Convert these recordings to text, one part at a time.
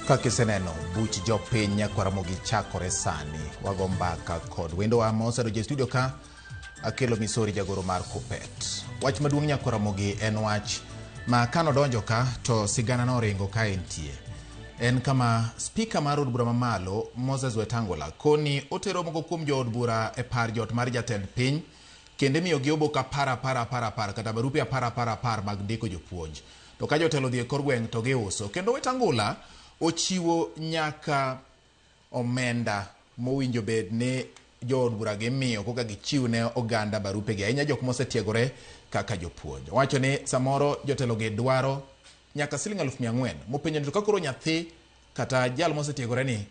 Kaka iseneno buch jopiny Nyakwar Ramogi chakore sani. Wago mbaka kod wendowa ma osedonjo e studio ka Akelo Misori jagoro mar Kuppet. Wach maduong' Nyakwar Ramogi en wach ma kanodonjo ka to sigana noringo ka entie. En kama spika mar od bura mamalo Moses Wetangula koni otero moko kuom jood bura e par jot mar jatend piny kendo imiyogi oboke apar apar apar apar kata barupe apar apar apar mag ndiko jopuonj. To ka jotelo odhi e kor gweng' to giuso. Kendo Wetangula ochiwo nyaka omenda mowinjo bed ni jood bura gimiyo koka gichiw ne oganda barupegi, ahinya jok mosetiegore kaka jopuonj. Owacho ni samoro jotelogi dwaro nyaka siling 4,000 mopenjo ni to ka koro nyathi kata jal mosetiegore ni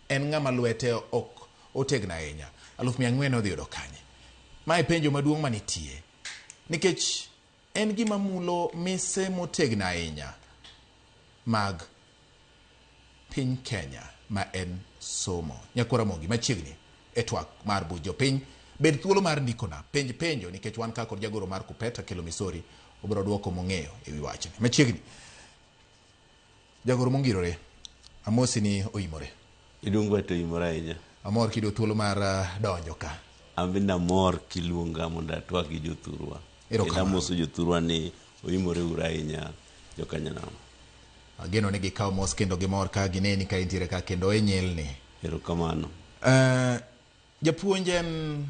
en ng'ama lwete ok otegno ahinya, 4,000 odhi yudo kanye? Mae penjo maduong' manitie nikech en gima mulo mise motegno ahinya mag piny Kenya ma en somo. Nyakwar Ramogi machiegni e twak mar buch jopiny, bed thuolo mar ndikona penj penjo nikech wan ka kod jagoro mar Kuppet Akelo Misori obiro duoko mong'eyo e wi wachni. Machiegni. Jagoro mongirore, amosi ni oimore. Iduong' to oimore ahinya. Amor kiyudo thuolo mar donjo ka. An bende amor kiluonga mondo atwak gi jothurwa. Kendo amoso jothurwa ni oimore uru ahinya jokanyanam. Ageno ni gikawo mos kendo gimor ka gineni ka intiere ka kendo inyilni. Erokamano. Japuonj en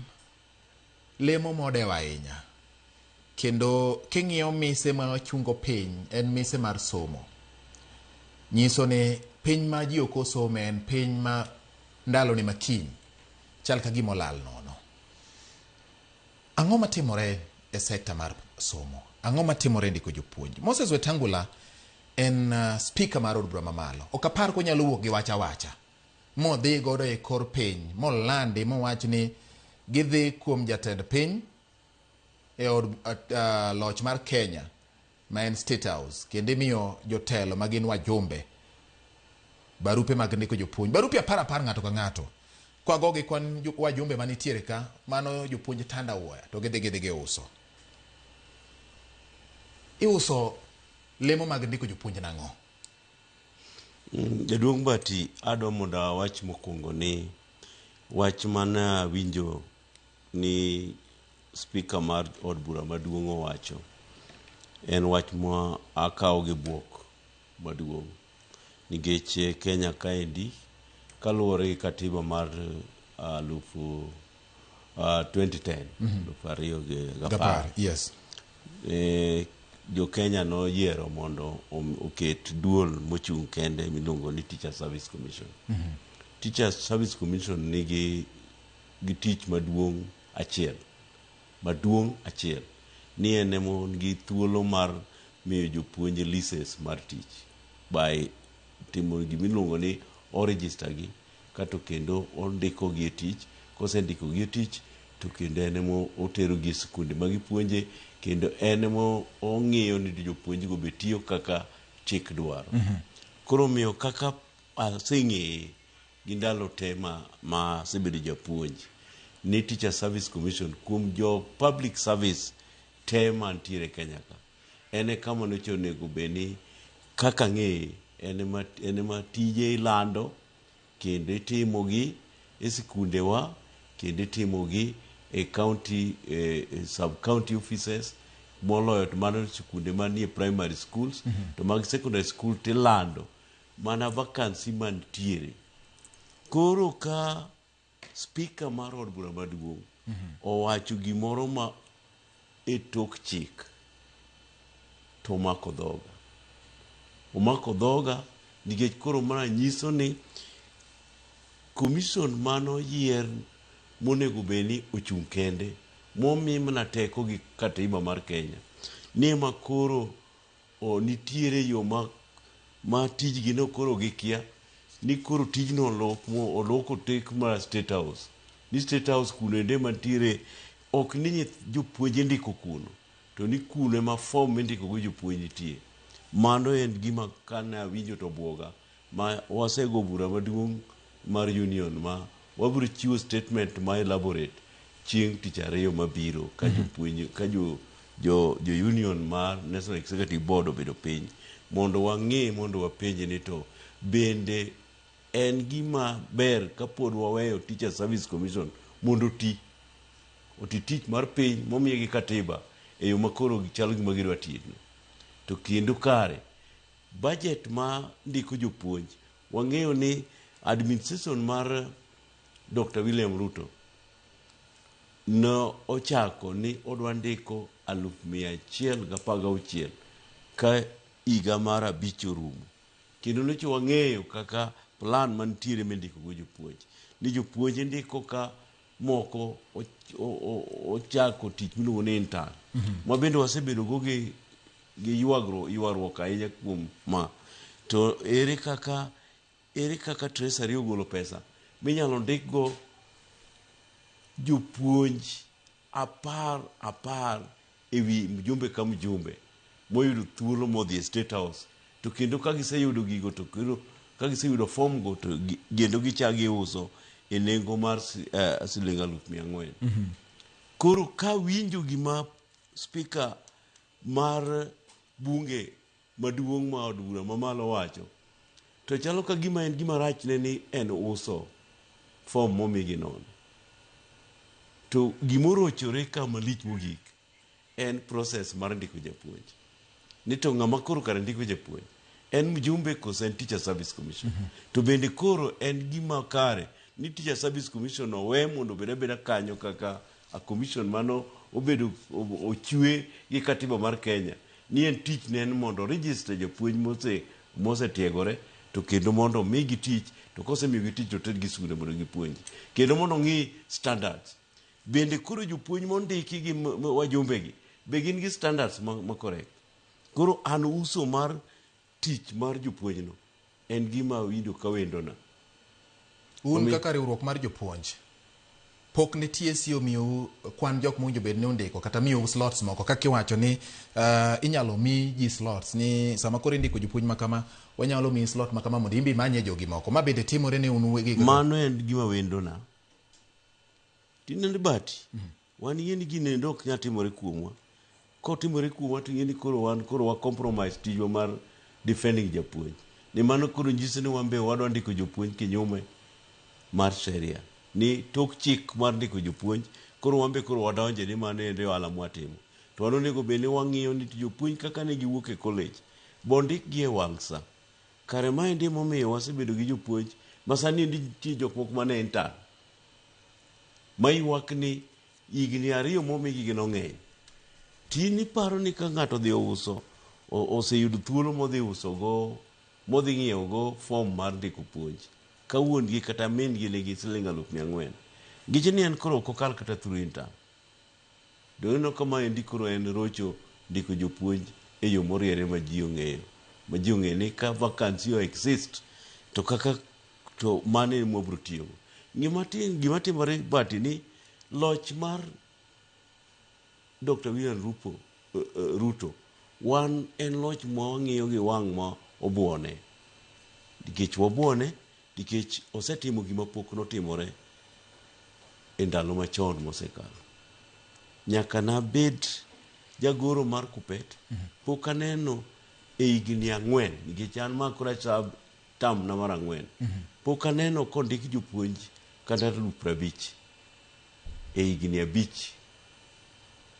lemo modewo ahinya kendo king'iyo mise ma ochungo piny en mise mar somo. Nyiso ni piny ma ji ok osome en piny ma ndalone ma kiny chal ka gima olal nono. Ang'o matimore e sekta mar somo? Ang'o matimore e ndiko jopuonj? Moses Wetangula en speaker mar od bura mamalo. Ok apar konyalo wuok gi wach awacha modhi godo e kor piny molandi mowach ni gidhi kuom jatend piny e od loch mar Kenya ma en State House kendo imiyo jotelo ma gin wajumbe barupe mag ndiko jopuonj. Barupe apar apar ng'ato ka ng'ato. Kwagogi kwan wajumbe manitiere ka, mano jopuonj tanda wuoya to gidhi gidhi giuso. Iuso lemo mag ndiko jopuonj nang'o? Jaduong' Bati, adwa mondo awach mokwongo ni wach mane awinjo ni spika mar od bura maduong' owacho en wach ma akawo gi bwok maduong' nikech Kenya kaendi kaluwore gi katiba mar alufu 2010 2010 Yes. Jo Kenya noyiero mondo oket duol mochung' kende miluongo ni Teacher Service Commission. Teacher Service Commission nigi gi tich maduong' achiel maduong' achiel ni en ema en gi thuolo mar miyo jopuonj license mar tich by timo gimiluongo ni o register gi kato kendo ondiko gi e tich kosendiko gi e tich to kendo en ema otero gi e skunde ma gipuonje kendo en ema ong'iyo ni jopuonj go be tiyo kaka chik dwaro. Koro omiyo kaka aseng'eye gi ndalo te ma asebedo japuonj ni Teacher Service Commission kuom jo public service te mantiere Kenya ka en e kama nocha onego bed ni kaka ang'eye en ema tije ilando kendo itimogi e sikundewa kendo itimogi e county sub county offices moloyo to mano sikunde manie primary schools to mag secondary school tilando mana vacancy mantiere. Koro ka speaker mar od bura maduong' owacho gimoro ma e tok chik to omako dhoga. Omako dhoga nikech koro ma nyiso ni commission manoyier monego bed ni ochung' kende momi mana teko gi katiba mar Kenya ni ema koro o nitiere yo ma tijgi no koro gikia ni koro tijno olok olok otek mar State House ni State House kuno ende mantiere ok ni jopuonj indiko kuno to ni kuno ema form mindiko go jopuonj nitie. Mano en gima kane awinjo to obwoga ma wasego bura maduong' mar union ma wabiro chiwo statement ma elaborate chieng' tich ariyo mabiro ka jopuonj ka jo jo jo union mar National Executive Board obedo piny mondo wang'e mondo wapenj ni to Bende en gima ber kapod waweyo Teacher Service Commission mondo oti oti tich mar piny momiye gi katiba e yo makoro chalo gima gidwa tiyeno. To kendo kare budget ma ndiko jopuonj wang'eyo ni administration mar Dr. William Ruto ne ochako ni odwa ndiko 116,000 ka higa mar 5 orumo. Kendo nyocha wang'eyo kaka plan mantiere mindiko go jopuonj. Ni jopuonj indiko ka moko ochako tich miluongo ni intern. Ma bende wasebedo go gi ywaruok ahinya kuom ma. To ere kaka Treasury ogolo pesa minyalo ndik go jopuonj 10 ewi mjumbe ka mjumbe moyudo thuolo modhi e State House, to kendo ka giseyudo gigo to kendo ka giseyudo form go to kendo gichak giuso e nengo mar siling 400,000. Koro ka winjo gima speaker mar bunge maduong' ma od bura mamalo wacho, to chalo ka gima en gima rach ne ni en uso form momigi nono. To gimorochore ka malich mogik en process mar ndiko japuonj. Ni to ng'ama koro kare ndiko japuonj en mjumbe koso en Teacher Service Commission. To bende koro en gima kare ni Teacher Service Commission owe mondo obed abeda kanyo kaka a commission mano obedo ochwe gi katiba mar Kenya ni en tich ne en mondo register japuonj mosetiegore to kendo mondo omigi tich, to kosemiyogi tich to tergi skunde mondo gipuonji, kendo mondo ong'i standards. Bende koro jopuonj mondiki gi wajumbe gi be gin gi standards ma correct. Koro an uso mar tich mar jopuonj no en gima winjo ka wendona. Un kaka riwruok mar jopuonj, pok ne TSC omiyou kwan jok mowinjo bed ni undiko kata miyou slots moko kaka iwacho ni inyalo mi ji slots ni sama koro indiko jopuonj makama wanyalo miyi slot makama mondo in be imanye jogi moko. Ma bende timore ne un uwegi kaka? Mano en gima wendona. Tinende bati, wan yie ni gini endo ok nyal timore kuomwa. Kotimore kuomwa to ing'e ni koro wan koro wa compromise tijwa mar defending japuonj. Ni mano koro nyiso ni wan be wadwa ndiko jopuonj kinyume mar sheria. Ni tok chik mar ndiko jopuonj, koro wan be koro wadonje ni mano endo ohala mwatimo. To wan onego bed ni wang'iyo ni jopuonj kaka ne giwuok e college, bondikgi e wang' sa. Kare maendi emomiyo wasebedo gi jopuonj ma sani endi nitie jok moko mane intern. Ma ywak ni higni 2 momigi gi nong'eny. Tin iparo ni ka ng'ato odhi ouso, oseyudo thuolo modhi uso go, modhi ng'iewo go form mar ndiko puonj. Ka wuon gi kata min gi nigi siling 400,000. Giche ni en koro ok okal kata through intern. Doneno ka maendi koro en rocho ndiko jopuonj e yo moriere ma ji ong'eyo. Ma ji ong'eyo ni ka vacancy o exist to kaka to mano e mwabro tiyogo. Gima timore bati ni loch mar Dr. William Ruto wan en loch ma wang'iyo gi wang' ma obuone. Nikech wabuone, nikech osetimo gima pok notimore e ndalo machon mosekalo. Nyaka nabed jagoro mar Kuppet, pok aneno e higni 4, nikech an ma koro achab term na mar 4. Pok aneno kondik jopuonj kata 50,000 e higni 5.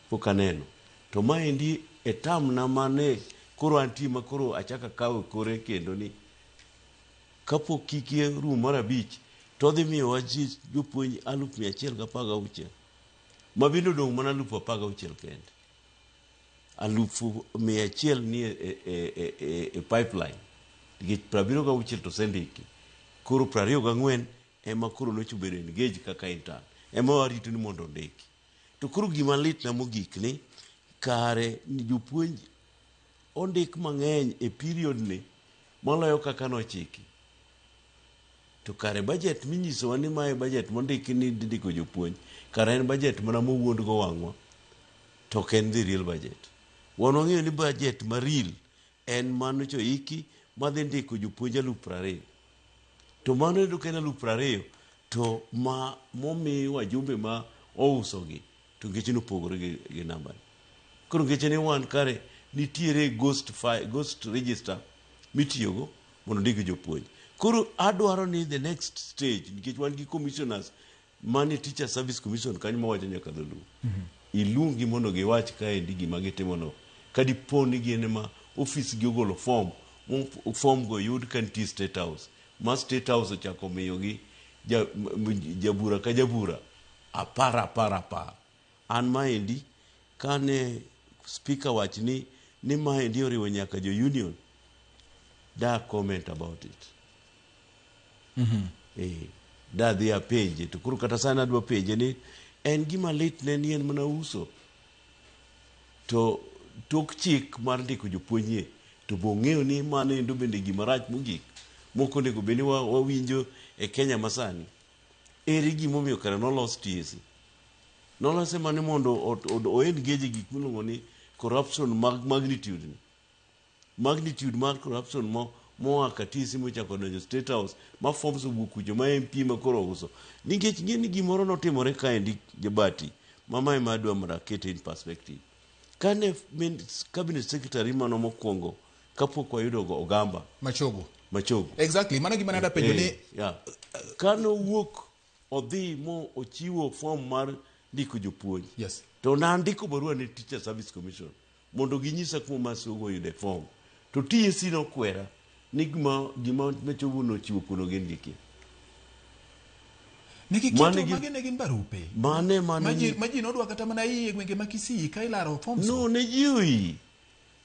Pok aneno. To maendi e term na mane koro antie ma koro achako akawo kore kendo ni kapok kiki rumo mar 5 to odhi miyowa ji jopuonj 116,000. Ma bende odong' mana 16,000 kende. 100,000 ni e pipeline. Nikech 76 to osendiki. Koro 24 ema koro nocho bedo engage kaka intern. Ema warito ni mondo ondiki. To koro gima litna mogik ni kare ni jopuonj ondik mang'eny e period ni moloyo kaka nochiki. To kare budget minyisowa ni mae budget mondiki ni ndiko jopuonj, kare en budget mana mowuond go wang'wa, to ok en the real budget. Wan wang'eyo ni budget ma real en mano choiki madhi ndiko jopuonj 20,000. To mano endo ka en 20,000 to ma momi wajumbe ma ousogi to ngeche nopogore gi namba ni. Koro ngeche ni wan kare nitiere ghost register mitiyogo mondo ndik jopuonj. Koro adwaro ni the next stage, nikech wan gi commissioners mane Teacher Service Commission kanyo mawacho nyaka dholuo. Iluongi mondo giwach kaendi gima gitimono. Ka dipo ni gin ema ofis gi ogolo form, form go yud ka nitie State House. Ma State House ochako miyogi jabura ka jabura apar apar apar. An maendi kane speaker wach ni maendi oriwo nyaka jo union, da comment about it. Da dhi apenje to koro kata sani adwa penje ni en gima lit ne ni en mana uso to tok chik mar ndiko jopuonj nie to bo ng'eyo ni mano endo bende gima rach mogik mok onego bed ni wawinjo e Kenya masani. Ere gimomiyo kare nolos TSC? Nolose mana mondo o engage gik miluongo ni corruption mag magnitude ni. Magnitude mar corruption moa ka TSC mochako donjo State House ma forms owuok kucho ma MP ma koro uso. Nikech ng'e ni gimoro notimore kaendi Jabati ma mae ma adwa mondo akete in perspective. Kane cabinet secretary mano mokwongo kapok wayudo Ogamba Machogu. Machogu. Exactly. Mano gima nada penjo ni Yeah. Kane owuok odhi mo ochiwo form mar ndiko jopuonj. To nandiko barua ne Teacher Service Commission mondo ginyisa kuma Machogu oyude form. To TSC nokwera ni gima Machogu nochiwo kuno gin gikia. Ne giketo magi ne gin barupe. Mane ma ji nodwa kata mana iye gwenge ma Kisii ka ilaro forms. No, ne ji oyi.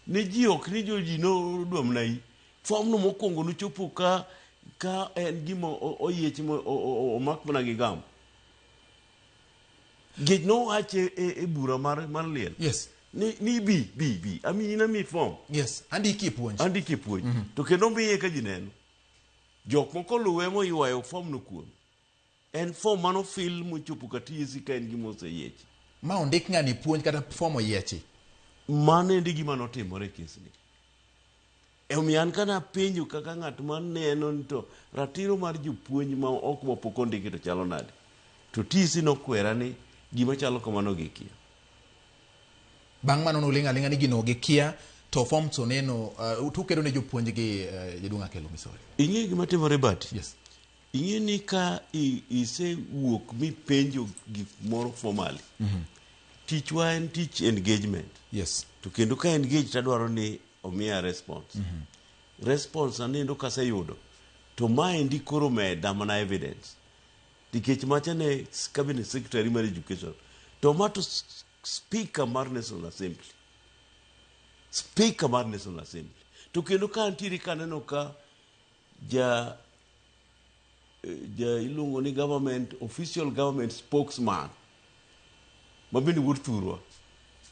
Ne ji ok ni jo ji nodwa mana yi. Form no mokwongo nochopo ka en gima oyiech ma omak mana gi gam. Nikech nowache e bura mar liel. Ni bi, bi, bi. Ami in ami form. Yes, andiki e puonj. Andiki e puonj. To kendo miye ka ji neno. Jok moko luwe moywayo form no kuome. En form mano fill mochopo ka TSC ka en gima oseyiech. Ma ondik ng'ani puonj kata form oyiechi. Mano endi gima notimore e kesni. Omiyo an kana penjo kaka ng'at ma neno ni to ratiro mar jopuonj ma ok mapok ondiki to chalo nade. To TSC nokwera ni gima chalo kamano gikia. Bang' mano noling' aling'a ni gino gikia to forms oneno to ukedo ne jopuonj gi jaduong' Akelo Misori. Ing'eyo gima timore Bati? Yes. Ing'eyo ni ka isewuok mipenjo gik moro formally. Tichwa en tich engagement. To kendo ka engage tadwaro ni omiya response. Response anendo kaseyudo to maendi koro meda mana evidence. Nikech macha ne cabinet secretary mar education to ma to speaker mar National Assembly. Speaker mar National Assembly. To kendo ka antiere kaneno ka ja iluongo ni government official government spokesman ma bende wuod thurwa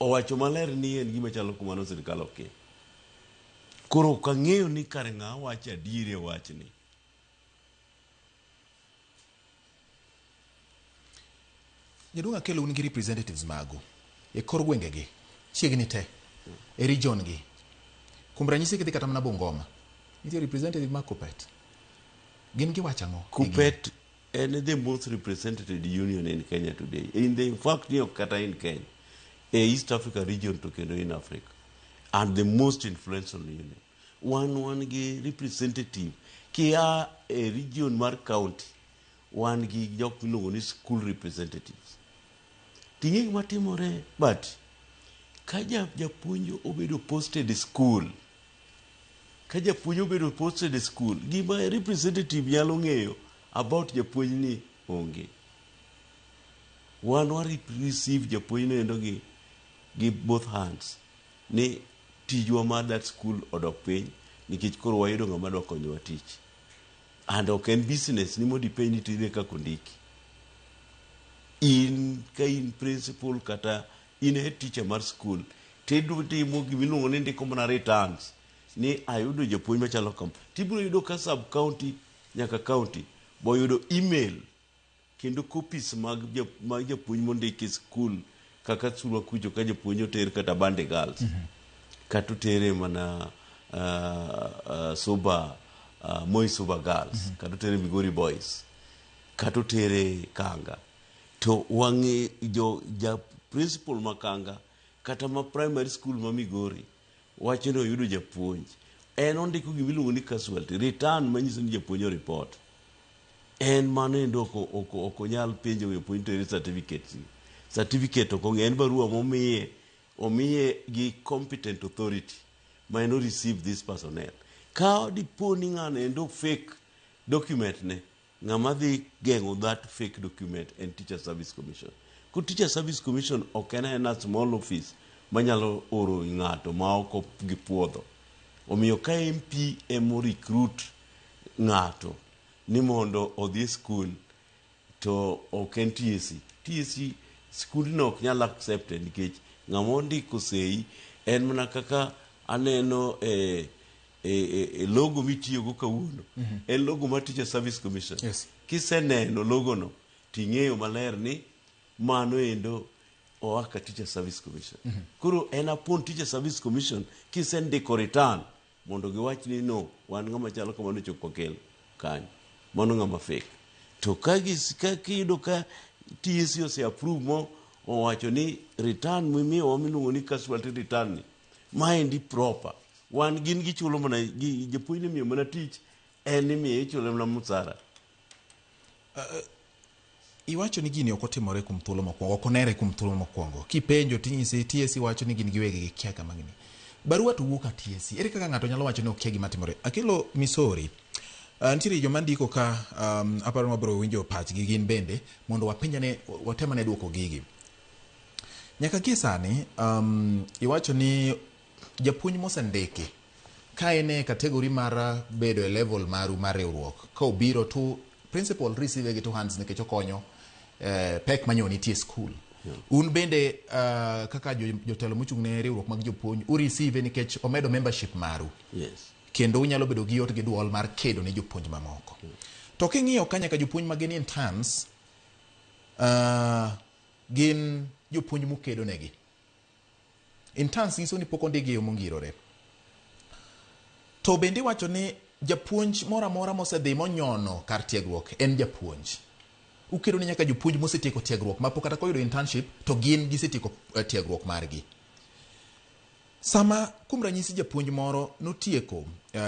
owacho maler ni en gima chalo kamano sirikal ok kia. Koro ok ang'eyo ni kare ng'a wacho adieri e wachni. Jaduong' Akelo un gi representatives magu e kor gwengegi chiegni te e region gi. Kuom ranyisi kidhi kata mana Bungoma, nitie representative mar Kuppet. Gin giwacho ang'o? Kuppet en the most represented union in Kenya today. In fact, ni ok kata in Kenya. E East Africa region to kendo in Africa. And the most influential union. Wan gi representative kia e region mar county. Wan gi jok miluongo ni school representatives. Ting'e gima timore but ka japuonj obedo posted e school, ka japuonj obedo posted e school, gima representative nyalo ng'eyo about japuonj ni onge. Wan wa receive japuonj no endo gi both hands ni tijwa mar that school odok piny nikech koro wayudo ng'ama dwa konyowa tich. And ok en business ni mondo ipenj ni to ine kaka ondiki. In ka in principal kata in head teacher mar school tidwa timo gimiluongo ni ndiko mana returns ni ayudo japuonj machalo kama tibiro yudo ka sub county nyaka county boyudo email kendo copies mag japuonj mondiki e school kaka sulwa kucho ka japuonj oter kata Bande Girls kata otere mana Suba Moi Suba Girls kata otere Migori Boys kata otere Kanga to wang'e jo ja principal ma Kanga kata ma primary school ma Migori wacho ni oyudo japuonj. En ondiko gima iluongo ni casualty return manyiso ni japuonj o report. En mano endo ok onyal penjo japuonj to ere certificates gi. Certificate ok ong'e en barua momiye omiye gi competent authority ma en o receive this personnel. Ka dipo ni ng'ano endo fake document ne, ng'ama dhi geng'o that fake document en Teacher Service Commission. Ko Teacher Service Commission ok en aena small office manyalo oro ng'ato ma ok gipuodho. Omiyo ka MP emo recruit ng'ato ni mondo odhi e skul to ok en TSC. TSC skundno ok nyal accept nikech ng'ama ondiko sei en mana kaka aneno e logo mitiyogo kawuono. En logo mar Teacher Service Commission. Kiseneno logo no ting'eyo maler ni mano endo oa ka Teacher Service Commission. Koro en upon Teacher Service Commission kisendiko return mondo giwach ni no wan ng'ama chalo kamano chok wakel kanyo. Mano ng'ama fake. To ka kiyudo ka TSC ose approve mo owacho ni return mimiyowa miluongo ni casualty return ni maendi proper. Wan gin gichulo mana japuonj ni imiyo mana tich en imiye ichule mana musara. Iwacho ni gini ok otimore kuom thuolo mokwongo, ok onere kuom thuolo mokwongo. Kipenjo tinyisi TSC wacho ni gin giwegi gikia kama gini. Barua to wuok ka TSC. Ere kaka ng'ato nyalo wacho ni okia gima timore? Akelo Misori. Nitiere joma ndiko ka aparo ni wabiro winjo pachgi gin bende mondo wapenjane watemane duoko gigi. Nyaka gie sani iwacho ni japuonj mosendiki ka en e category mar bedo e level maru mar riwruok ka obiro to principal receive gi two hands nikech okonyo pek manyo nitie e skul. Un bende kaka jotelo mochung' ne riwruok mag jopuonj u receive nikech omedo membership maru. Kendo unyalo bedo gi yot gi duol mar kedo ne jopuonj mamoko. To king'iyo ka nyaka jopuonj ma gin interns gin jopuonj mukedo negi. Interns nyiso ni pok ondikgi e yo mongirore. To bende iwacho ni japuonj moro amora mosedhi monyono kar tiegruok en japuonj. Ukedo ni nyaka jopuonj mosetieko tiegruok mapok kata koyudo internship to gin gisetieko tiegruok margi. Sama kuom ranyisi japuonj moro notieko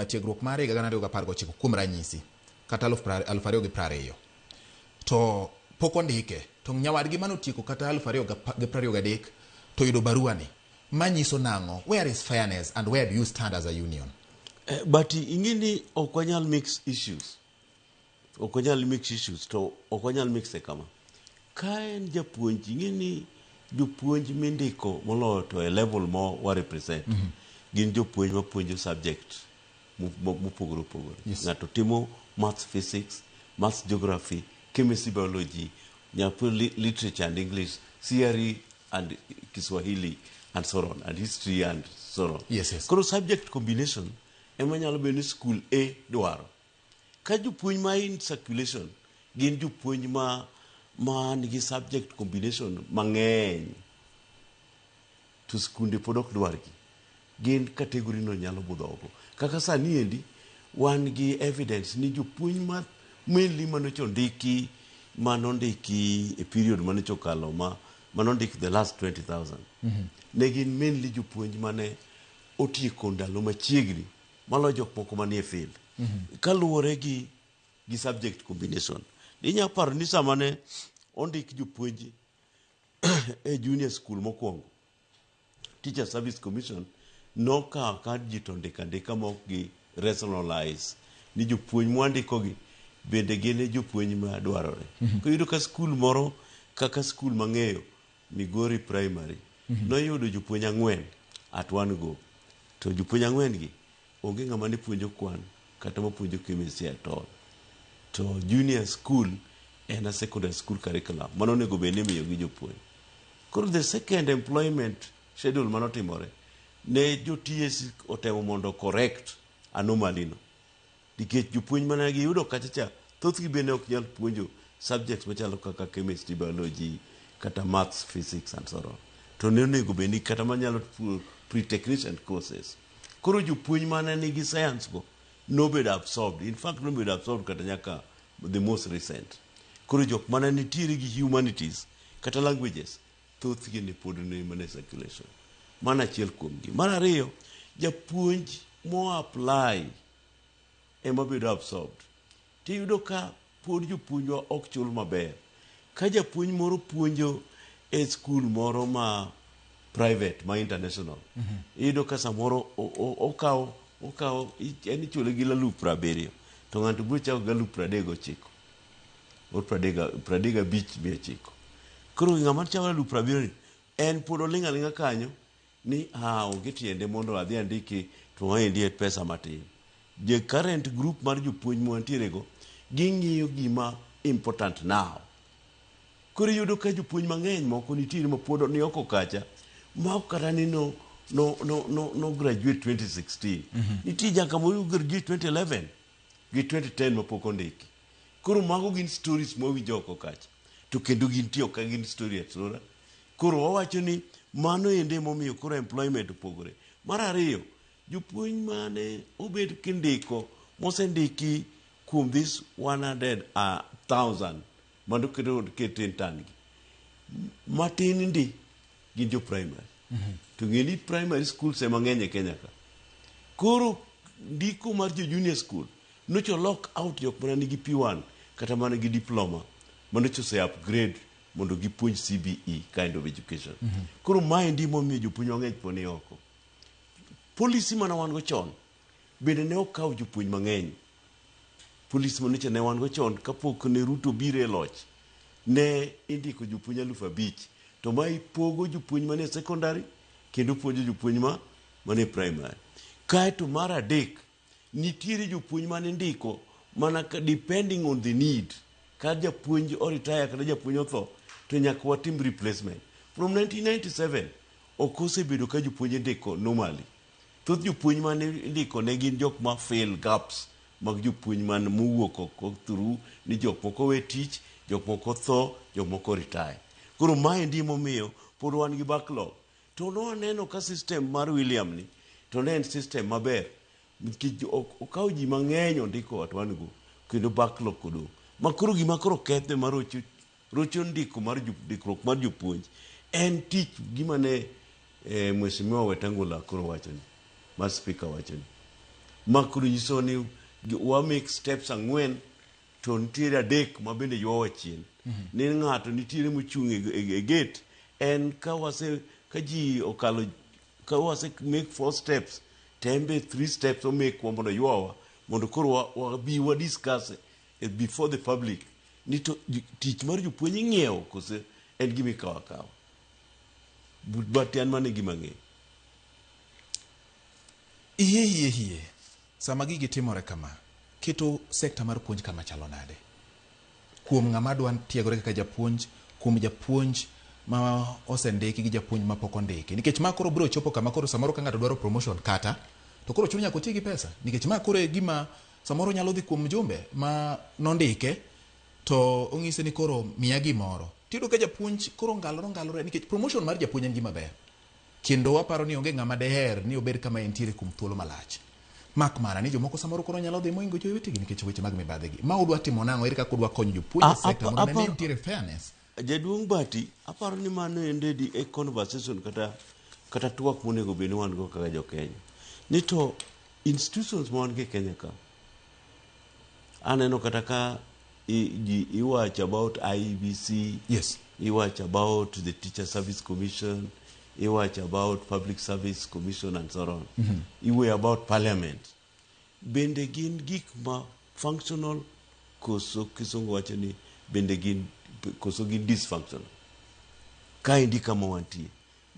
tiegruok mare higa 2019 kuom ranyisi kata 2020 to pok ondike to nyawadgi manotieko kata 2023 to yudo barua ni manyiso nang'o? Where is fairness and where do you stand as a union? But ing'e ni ok wanyal mix issues. Ok wanyal mix issues to ok wanyal mix e kama. Ka en japuonj ing'e ni jopuonj mindiko moloyo to e level mo wa represent gin jopuonj mapuonjo subject mopogore opogore. Ng'ato timo maths physics, maths geography, chemistry biology, nyapuonj literature and English, CRE and Kiswahili and so on, and history and so on. Koro subject combination ema nyalo bedo ni school A dwaro. Ka jopuonj ma in circulation gin jopuonj ma nigi subject combination mang'eny to skunde pod ok dwargi. Gin category no nyalo budho oko. Kaka sani endi wan gi evidence ni jopuonj ma mainly manocha ondiki manondiki e period manocha okalo ma manondik the last 20,000 ne gin mainly jopuonj mane otieko ndalo machiegni maloyo jok moko manie field kaluwore gi subject combination. Inya paro ni sama ne ondik jopuonj e junior school mokwongo, Teacher Service Commission nokawo ka ji to ndiko andika ma ok gi rationalize ni jopuonj mwandikogi bende gin e jopuonj ma dwarore. Koro iyudo ka skul moro kaka skul mang'eyo Migori Primary noyudo jopuonj ang'wen at one go. To jopuonj ang'wen gi onge ng'ama ne puonjo kwan kata mapuonjo chemistry at all. To junior school en a secondary school curriculum mano onego bed ni imiyo gi jopuonj. Koro the second employment schedule manotimore ne jo TSC otemo mondo correct anomaly no. Nikech jopuonj mane giyudo kacha cha thothgi bende ok nyal puonjo subjects machalo kaka chemistry, biology, kata maths, physics and so on. To ne onego bed ni kata manyalo pre-technician courses. Koro jopuonj mane nigi science go nobedo absorbed. In fact nobedo absorbed kata nyaka the most recent. Koro jok mane nitiere gi humanities kata languages thothgi ne pod ni mana e circulation. Mano achiel kuomgi. Mar ariyo, japuonj mo apply ema bedo absorbed. Tiyudo ka pod jopuonjwa ok chul maber. Ka japuonj moro puonjo e skul moro ma private, ma international, iyudo ka samoro okawo en ichule gi 70,000, to ng'ato biro chako gi 39,000 or 35,900. Koro ng'ama chako 70,000 ni en pod oling' aling'a kanyo ni ah, onge tiende mondo adhi andiki to maendi en pesa matin. The current group mar jopuonj mwantiere go ging'iyo gima important now. Koro iyudo ka jopuonj mang'eny moko nitiere ma pod ni oko kacha ma ok kata ni no graduate 2016. Nitie nyaka mo graduate 2011 gi 2010 mapok ondiki. Koro mago gin stories mwawinjo oko kacha. To kendo gintie ok gin story atora. Koro wawacho ni mano ende emomiyo koro employment opogore. Mar ariyo, jopuonj mane obed kindiko mosendiki kuom this 100,000 mano kendo ket intern gi matin ndi gin jo primary. To ng'e ni primary schools ema ng'eny e Kenya ka. Koro ndiko mar jo junior school nocho lock out jok mana nigi P1 kata mana gi diploma manocho ose upgrade mondo gipuonj CBE kind of education. Koro maendi momiyo jopuonj mang'eny pod ni oko. Policy mana wan go chon bende ne ok kaw jopuonj mang'eny. Policy manocha ne wan go chon kapok ne Ruto biro e loch ne indiko jopuonj 5,000 to ma ipogo jopuonj manie secondary kendo puonjo jopuonj ma manie primary. Kaeto mar adek nitiere jopuonj mane indiko mana ka depending on the need. Ka japuonj o retire kata japuonj otho to nyaka watim replacement. From 1997 ok osebedo ka jopuonj indiko normally. Thoth jopuonj mane indiko ne gin jok ma fill gaps mag jopuonj man mowuok oko through ni jok moko we tich, jok moko tho, jok moko retire. Koro maendi emomiyo pod wan gi backlog. To nwaneno ka system mar William ni to ne en system maber nikech okawo ji mang'eny ondiko at one go kendo backlog odong'. Ma koro gima koro kethe ma rocho, rocho ndiko mar ndikruok mar jopuonj en tich gima ne Mheshimiwa Wetangula koro wacho ni, mar speaker wacho ni. Ma koro nyiso ni wa make steps ang'wen to nitiere adek ma bende ywawa chien. Ni ng'ato nitiere mochung' e gate en ka wase ka ji okalo ka wase make four steps to en be three steps omake wa mondo ywawa mondo koro wabi wa discuss before the public ni to tich mar jopuonj ing'iewo kose en gima ikawo akawa. But an mano e gima ang'eyo. Iye iye iye. Sama gigi timore kama, keto sekta mar puonj kama chalo nade? Kuom ng'ama dwa tiegore kaka japuonj, kuom japuonj ma osendiki gi japuonj ma pok ondiki. Nikech ma koro biro chopo kama koro samoro ka ng'ato dwaro promotion kata, to koro chuno nyaka oti gi pesa. Nikech ma koro e gima samoro nyalo dhi kuom mjumbe ma nondike to ong'ise ni koro miya gimoro. Tiyudo ka japuonj koro ngalore ngalore nikech promotion mar japuonj en gima ber. Kendo waparo ni onge ng'ama deher ni obed kama entiere kuom thuolo malach. Mak mana ni jomoko samoro koro nyalo dhi moingo jowetegi nikech weche mag mibadhi gi. Ma udwa timo nang'o? Ere kaka udwa konyo jopuonj e sekta mondo ne ni nitiere fairness? Jaduong' Bati, aparo ni mano ende di e conversation kata twak monego bed ni wan go kaka jo Kenya. Ni to institutions ma wan go e Kenya ka, aneno kata ka ji iwacho about IEBC, iwacho about the Teacher Service Commission, iwacho about Public Service Commission and so on. Iwuoyo about Parliament. Bende gin gik ma functional koso kisungu wacho ni bende gin koso gin dysfunctional. Kaendi kama wantie.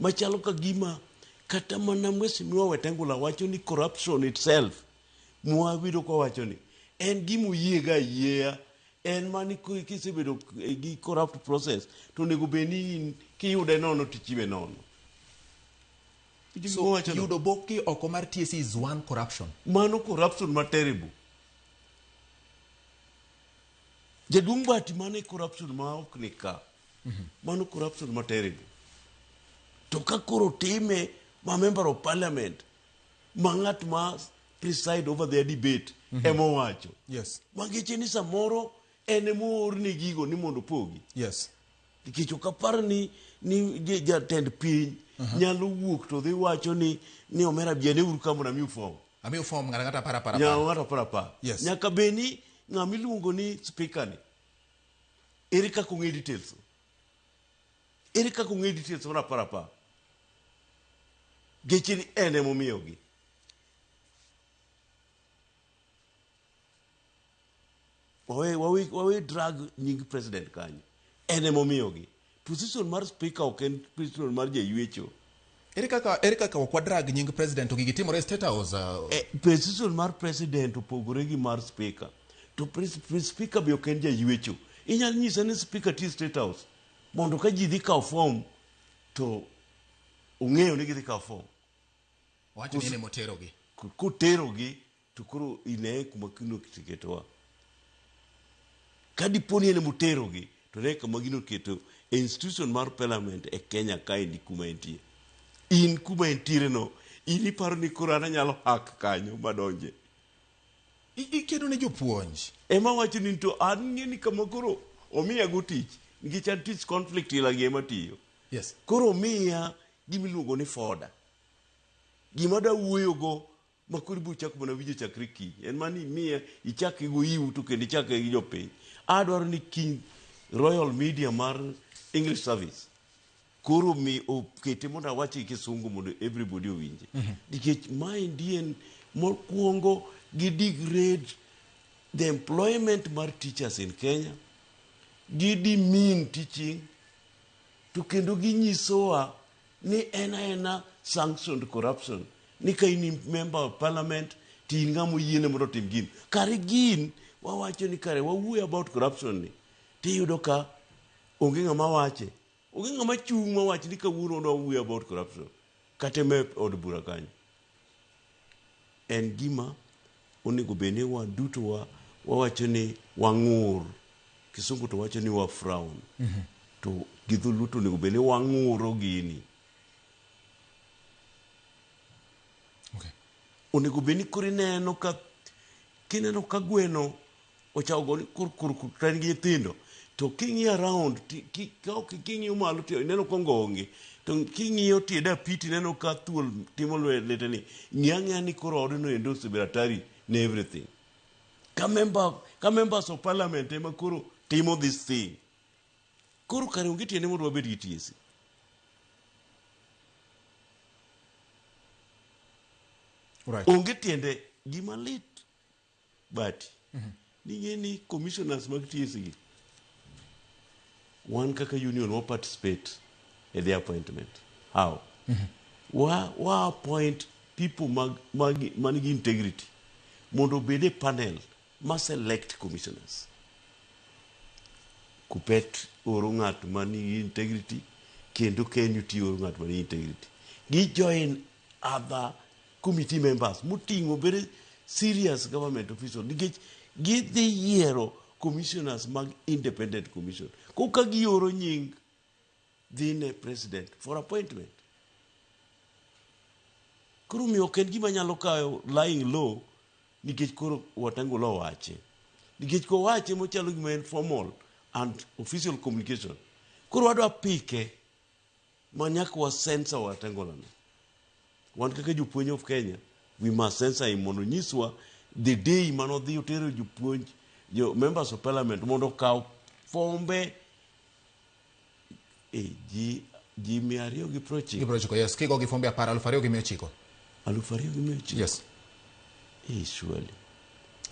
Machalo ka gima kata mana Mheshimiwa Wetangula wacho ni corruption itself mwawinjo kowacho ni en gima oyiega ayieya en mani kisebedo gi corrupt process to onego bed ni in kiyude nono tichiwe nono. So, yudo boki oko mar TSC is one corruption. Mano corruption ma terrible. Jaduong' Bati, mano e corruption ma ok ni ka. Mano corruption ma terrible. To ka koro time ma member of parliament ma ng'at ma preside over their debate ema owacho. Mangeche ni samoro en ema oorne gigo ni mondo opogi. Nikech ok apar ni jatend piny nyalo wuok to dhi wacho ni omera biane uru ka mondo amiu form. Amiyo form ng'ato ang'ata apar apar Nyaka apar. ng'ato apar apar. Yes. Nyaka bed ni ng'ama iluongo ni speaker ni ere kaka ong'e details? Ere kaka ong'e details mar apar apar? Geche ni en emomiyogi. Wawe drag nying president kanyo. En emomiyogi. Position mar speaker ok en position mar jaywecho. Ere kaka ok wadrag nying president to gigi timore e State House? Position mar president opogore gi mar speaker. To speaker be ok en jaywecho. Inyalo nyise ni speaker tiyo State House mondo ka ji dhi kawo form to ong'eyo ni gidhi kawo form. Owacho ni en emoterogi. Koterogi to koro ine kuma gino oseketowa. Ka dipo ni en emoterogi to ne kama gino oketo e institution mar parliament e Kenya kaendi kuma entie. In kuma entiere no, in iparo ni koro an anyalo hack kanyo madonje. Ikedo ne jopuonj. Ema wacho ni to an ng'e ni kama koro omiya go tich nikech an tich conflict ila gi ema tiyo. Koro omiya gima iluongo ni foda. Gima da wuoyogo ma koro ibiro chako mana winjo chakre kiny. En mana ni imiya ichak go iu to kendo ichak gi jopiny. Adwaro ni kiny Royal Media mar English Service koro mi okete mondo awache gi kisungu mondo everybody owinje. Nikech maendi en mokwongo gi degrade the employment mar teachers in Kenya, gi demean teaching, to kendo ginyisowa ni en aena sanctioned corruption ni ka in member of parliament to in ng'ama oyiene mondo otim gino. Kare gin wawacho ni kare wawuoyo about corruption ni tiyudo ka onge ng'ama wache. Onge ng'ama chung' mawach ni kawuono wadwa wuoyo about corruption kata e od bura kanyo. En gima onego bed ni wan duto wa wawacho ni wang'ur. Kisungu to wacho ni wa frown. To gi dholuo to onego bed ni wang'uro gini. Onego bed ni koro ineno ka kineno ka gweno ochako go ni kur kur kur to en gi nyithindo to king'iyo around ka ok king'iyo malo to ineno ka onge to king'iyo tie dapit ineno ka thuol timo lwete ni ng'i ang'iya ni koro odno endo osebedo hatari ne everything. Ka members of parliament ema koro timo this thing koro kare onge tiende mondo wabed gi TSC. Onge tiende. Gima lit but ning'e ni commissioners mag TSC gi wan kaka union wa participate e the appointment. How? Wa appoint people mag man gi integrity mondo obed e panel ma select commissioners. Kupet oro ng'at ma nigi integrity kendo KNUT oro ng'at ma nigi integrity. Gi join other committee members moting'o very serious government official nikech gidhi yiero commissioners mag independent commission. Koka gioro nying dhi ne president for appointment. Koro omiyo ok en gima nyalo kawo lying low nikech koro Wetangula owache. Nikech kowache mochalo gima en formal and official communication. Koro wadwa pike ma nyaka wa censor Wetangula no. Wan kaka jopuonj of Kenya, we must censor him mondo onyiswa the day manodhi otero jopuonj, jo members of parliament mondo okaw fombe e ji 290. Gi 90, yes. Kigo gi fombe 10, 2,900. 2,900. Yes. Surely.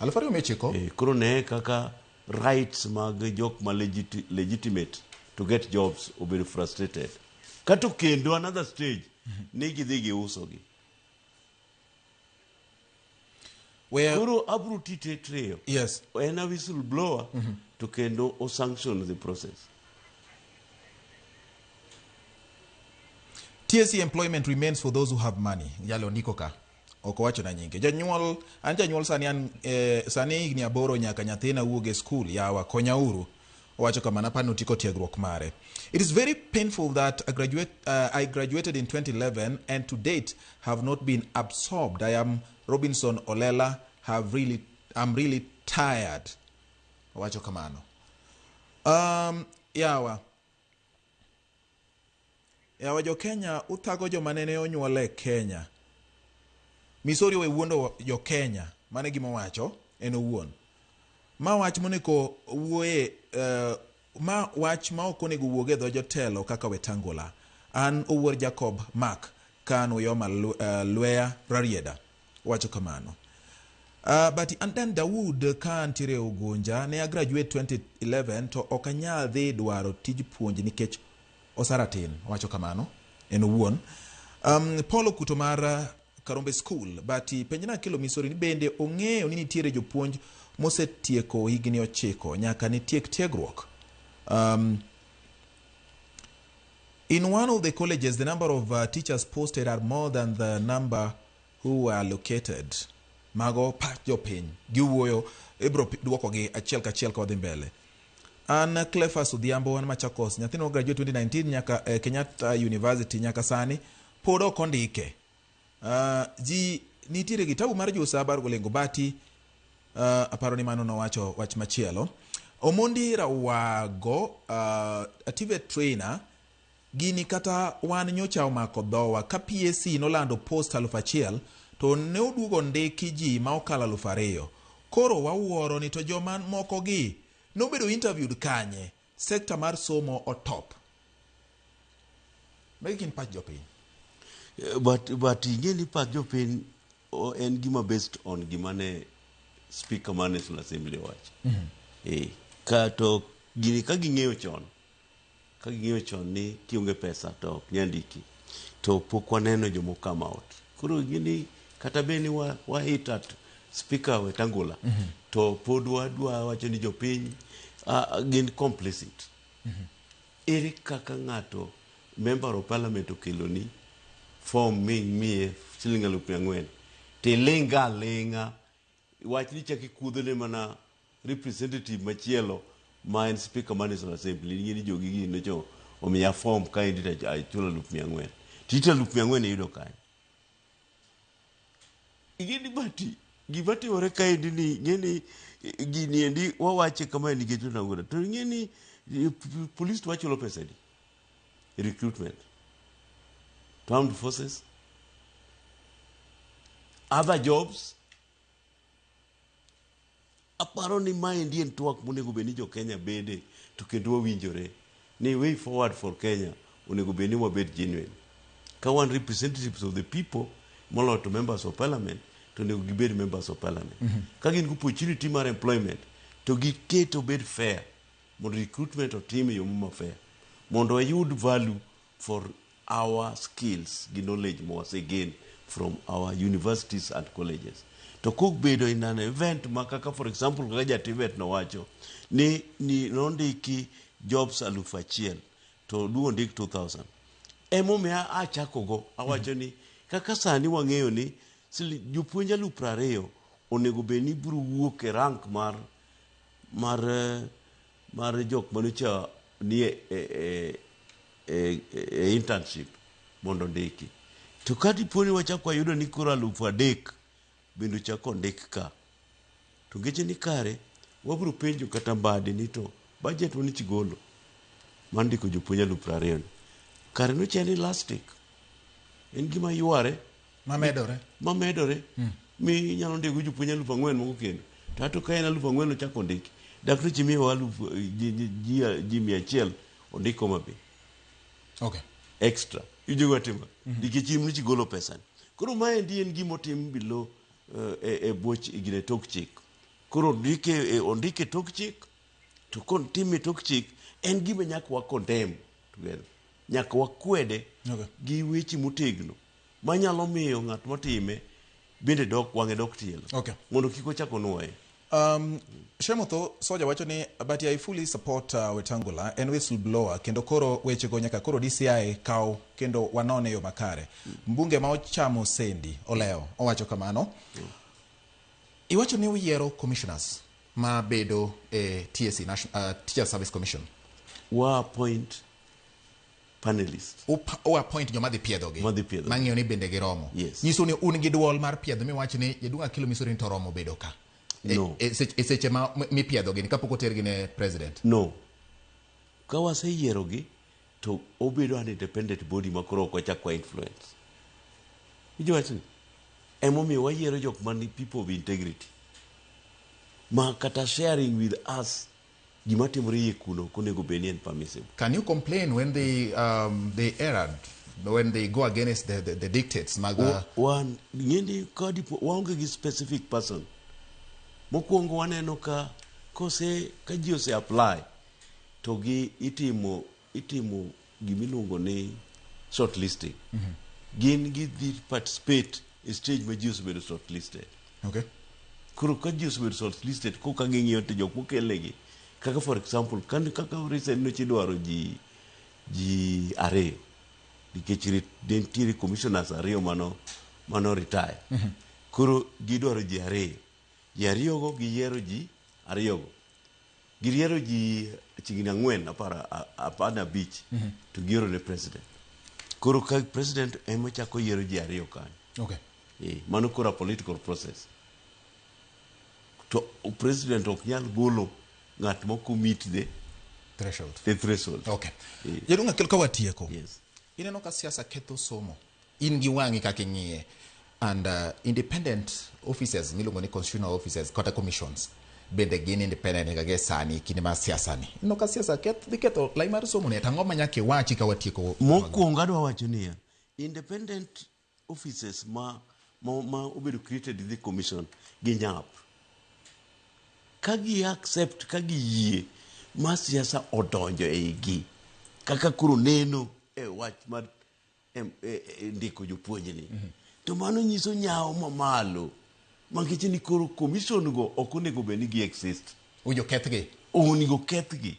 2,900. Koro ne kaka rights mag jok ma legitimate to get jobs obedo frustrated. Kato kendo another stage ni gidhi giusogi. Where, Koro abro tite triyo. En a whistleblower to kendo o sanction the process. TSC employment remains for those who have money. Jalo ndiko ka. Ok owacho na nyinge. Janyuol, an janyuol sani an sani higni 8 nyaka nyathina wuog e skul yawa konyauru. Owacho kamano apani otieko tiegruok mare. It is very painful that I graduated in 2011 and to date have not been absorbed. I am Robinson Olela, I'm really tired. Owacho kamano. Yawa. Yawa jo Kenya uthago joma nene onyuol e Kenya. Misori owe wuondo jo Kenya, mano e gima owacho en owuon. Ma wach monego wuoye ma wach ma ok onego wuog e dho jotelo kaka Wetangula. An Owuor Jacob Mark ka an Uyoma Lweya Rarieda wacho kamano. But and then Dawood ka antiere Ugunja ne a graduate 2011 to ok anyal dhi dwaro tij puonj nikech osara tin, owacho kamano en owuon. Paul Okuto mar Karombe School, but penjna Akelo Misori ni bende ong'eyo ni nitiere jopuonj mosetieko higni 9 nyaka nitiek tiegruok. In one of the colleges, the number of teachers posted are more than the number who were allocated. Mago pach jopiny giwuoyo, ibro duokogi achiel kachiel ka wadhi mbele. An Clephas Odhiambo, an Machakos, nyathino graduate 2019 nyaka Kenyatta University nyaka sani pod ok ondike. Ji nitiere kitabu mar Jusa bar Golengo Bati, aparo ni mano nowacho wach machielo. Omondi Rawago, a TVET trainer, gini kata wan nyocha omako dhowa ka PSC nolando post 1000 to ne oduogo ndiki ji ma okalo 2000. Koro wawuoro ni to joma moko gi nobedo interviewed kanye? Sekta mar somo otop. Magi gin pach jopiny. But ing'e ni pach jopiny en gima based on gima ne speaker mar National Assembly owacho. Ka to gini ka ging'eyo chon, ka ging'eyo chon ni kionge pesa to ok nyal ndiki, to pok waneno jomo come out. Koro gini kata bed ni wa hit at speaker Wetangula, to pod wadwa wacho ni jopiny gin complicit. Ere kaka ng'ato member of parliament okeloni form mi miye siling 4,000 tilinga aling'a wach ni chak ikuodhone mana representative machielo ma en speaker mar National Assembly ing'e ni jogi gi nocho omiya form kaendi to achulo 4,000 tito 4,000 iyudo kanye? Ing'e ni bati gima timore kaendi ni ing'e ni gini endi wawache kamae nikech Wetangula to ing'e ni police to wachulo pesa adi recruitment to armed forces other jobs. Aparo ni maendi en twak monego bed ni jo Kenya bede to kendo wawinjore ni way forward for Kenya onego bed ni wabed genuine. Ka wan representatives of the people moloyo to members of parliament to onego gibed members of parliament. Ka gin gi opportunity mar employment to giket obed fair mondo recruitment otim e yo ma fair mondo wayud value for our skills gi knowledge ma wasegain from our universities and colleges. To kobedo in an event ma kaka for example kaka ja TVET nowacho ni nondiki jobs 1000 to duo ndik 2000. Emomiyo achako go awacho ni kaka sani wang'eyo ni jopuonj 20,000 onego bed ni biro wuok e rank mar jok manocha ni e internship mondo ondiki. To ka dipo ni wachako wayudo ni koro 3,000 bende ochako ondik ka, to ngeche ni kare wabiro penjo kata Mbadi ni to budget manich golo mar ndiko jopuonj 20,000 ni kare nocha en elastic, en gima yware mamedore mamedore mi inyalo ndiko jopuonj 4,000 moko kendo to ato ka en 4,000 ochako ondiki dak to chimiyowa alufu ji 100 ondik Homa Bay extra ijogo timo nikech in nich golo pesa ni. Koro maendi en gima otim below e buoch gine tok chik. Koro ondike tok chik to kotime tok chik en gima nyaka wa condemn together, nyaka wakwede gi weche motegno manyalo miyo ng'at motime bende dok wang'e dok tielo mondo kik ochak onuoye. Shemotho Soja wacho ni but I fully support Wetangula en whistleblower kendo koro wechego nyaka koro DCI kaw kendo wanone yo makare. Mbunge ma ochamo sendi olewo owacho kamano. Iwacho ni uyiero commissioners ma bedo e TSC, Teacher Service Commission. Wa appoint panelists. U appoint joma dhi piedhogi. Ma dhi piedhogi. Mang'iyo ni bende giromo. Yes. Nyiso ni un gi duol mar piedho miwacho ni jaduong' Akelo Misori ni to oromo bedo ka. No. E seche ma mipiedhogi ni kapok otergi ne president. No. Ka waseyierogi to obedo an independent body ma koro ok wachak wa influence. Iwinjo wachni? Emomiyo wayiero jok man people of integrity. Ma kata sharing with us gima timore iye kuno ok onego bed ni en permissible. Can you complain when they erred, when they go against the dictates mag Wan ng'eni ka dipo waonge gi specific person. Mokwongo waneno ka kose ka ji ose apply to gi itimo gimiluongo ni shortlisting. Gin gidhi participate e stage ma ji osebedo shortlisted. Koro ka ji osebedo shortlisted koka ging'iyo to jok mokelnegi kaka for example kan kaka recent nyocha idwaro ji ariyo nikech ne nitiere commissioners ariyo mano retire. Koro gidwaro ji ariyo. Ji ariyogo giyiero ji ariyogo. Giyiero ji chiegni ang'wen 15 to gioro ne president. Koro ka president ema chako yiero ji ariyo kanyo. Mano koro a political process. To president ok nyal golo ng'at moko meet the threshold. The threshold. Jaduong' Akel, ka watieko. Yes. Ineno ka siasa ketho somo. In gi wang'i kaka ing'iye. And independent officers miluongo ni constitutional officers kata commissions bende gin independent nyaka gie sani kinde mar siasa ni. Ineno ka siasa dhi ketho lai mar somo ni, to ang'o ma nyaka iwachi ka watieko? Mokwongo adwa wacho niya, independent offices ma obedo created in the commission ginyap. Ka gi accept, ka giyie ma siasa odonjo e igi, kaka koro neno e wach mar ndiko jopuonj ni. To mano nyiso nyawo mamalo. Makech ni koro commission go ok onego bed ni gi exist. Owinjo kethgi. Onego kethgi.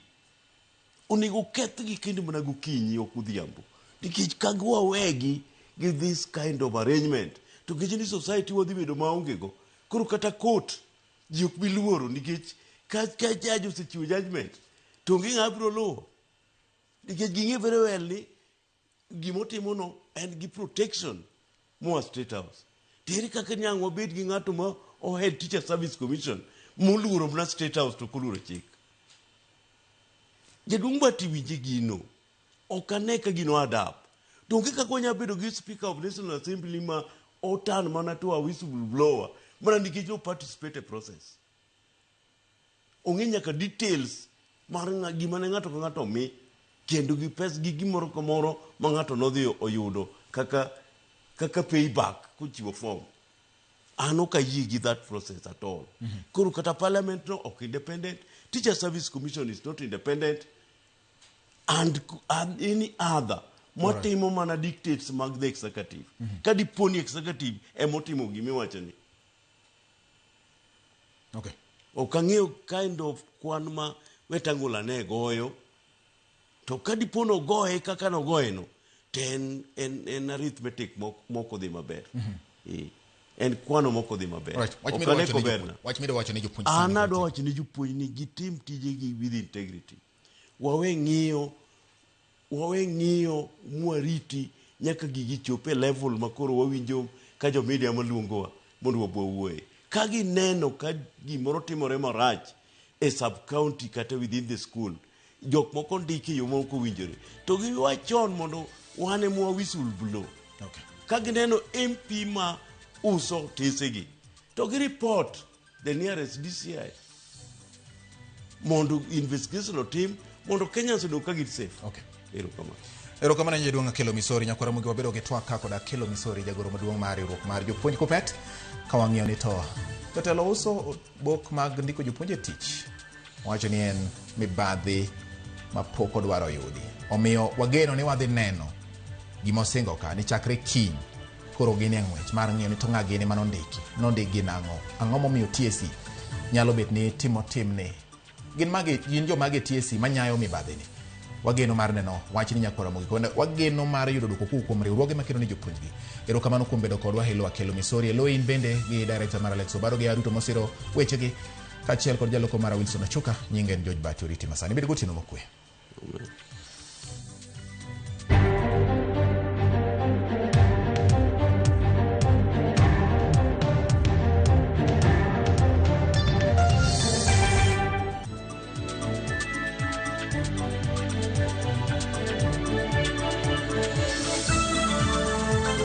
Onego kethgi kendo mana gokinyi ok odhiambo. Nikech ka wawegi gi this kind of arrangement, to nikech ni society wadhi bedo maonge go. Koro kata court ji ok bi luoro nikech ka judge osechiwo judgment, to onge ng'ama biro luwo. Nikech ging'e very well ni gimotimo en gi protection moa State House. To ere kaka nyang' wabed gi ng'ato ma ohead Teacher Service Commission moluoro mana State House to ok oluoro chik. Jaduong' Bati winje gino. Ok ane ka gino add up. To onge kaka wanyalo bedo gi Speaker of National Assembly ma otan mana to a whistleblower mana nikech o participate e process. Ong'e nyaka details mar gima ne ng'ato ka ng'ato omi kendo gi pes gi gimoro ka moro ma ng'ato nodhi oyudo kaka payback kochiwo form. An ok ayie gi that process at all. Koro kata parliament no ok independent, Teacher Service Commission is not independent, and any other motimo mana dictates mag the executive. Ka dipo ni executive emotimo gimiwacho ni. Ok ang'eyo kind of kwan ma Wetangula ne goyo, to ka dipo nogoye kaka nogoye no, to en arithmetic mok odhi maber. En kwano mok odhi maber. Wach Ok midwa ane wacho ni koberna. jopuonj. Wach midwa wacho ni jopuonj An sani adwa nitie. wacho ni jopuonj ni gitim tijegi with integrity. Wawe ng'iyo mwariti nyaka gigi chop e level ma koro wawinjo ka jo media maluongowa mondo wabwa wuoye. Ka gineno ka gimoro timore marach e sub county kata within the school, jok moko ndiki e yo mok owinjore, to giwach chon mondo wan ema wa whistle blow. Ka gineno MP ma uso otesegi, to gi report the nearest DCI mondo investigation otim mondo Kenyans odong ka gin safe. Erokamano. Erokamano jaduong' Akelo Misori. Nyakwara Mugi wabedo gi twak ka kod Akelo Misori, jagoro maduong' mar riwruok mar jopuonj Kuppet. Ka wang'iyo ni to jotelo uso bok mag ndiko jopuonj e tich. Owacho ni en mibadhi ma pok odwaro yudi. Omiyo wageno ni wadhi neno gima osingo ka ni chakre kiny koro gin e ng'wech mar ng'iyo ni to ng'a gini manondiki, nondik gi nang'o, ang'o momiyo TSC nyalo bet ni timo timni gin mage, gin jomage TSC manyayo mibadhi ni. Wageno mar neno wachni nyakwara Ramogi kendo wageno mar yudo duoko kowuok kuom riwruoge makedo ne jopuonjgi. Erokamano kuom bedo kodwa. Hello Akelo Misori, hello in bende gi director mar Alex Obaro gi Aruto mosiro wechegi kaachiel kod jaloko mara Wilson Ochuka. Nyinge en George Bati Oriti masani. Bed gotieno mokwe. Amen.